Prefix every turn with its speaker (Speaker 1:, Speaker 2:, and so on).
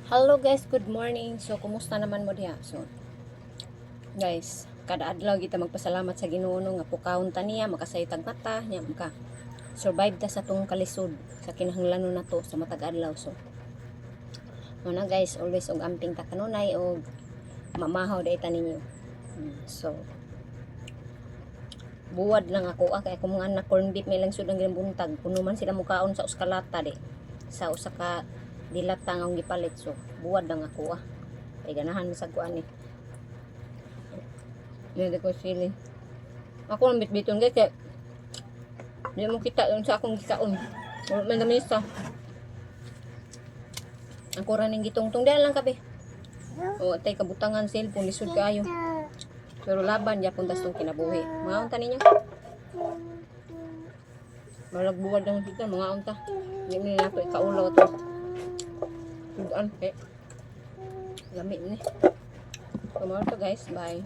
Speaker 1: Hello guys, good morning. So, kumusta naman mo diha? So, guys, kada adlaw kita magpasalamat sa Ginoo, no, nga pukawon ta niya, makasayod tag mata, niya maka survive ta sa tong kalisod sa kinahanglanon nato sa matag adlaw. So, mao na guys, always og amping ta kanunay og mamahaw diay ta ninyo. So, buwad lang ako ah, kay akong mga anak, corn beef may lang sud ang ginabuntag. Kuno man sila mukaon sa uskalata di sa usa ka dilata nga akong gipalit, so buwad lang ako ah. Kay ganahan man sa kuan ni. Hindi ko sili. Ako ang bitbiton guys, kay di mo kita yung sa akong gikaon. Wala man lamisa. Ako ra ning gitungtong diha lang kabe. O tay kabutangan cellphone, lisod kaayo. Pero laban gyapon tas tong kinabuhi. Mga unta ninyo. Malag buwad lang kita, mga unta. Hindi ni nato ikaulaw to. Sudan kay lami ni. So, mao to guys, bye.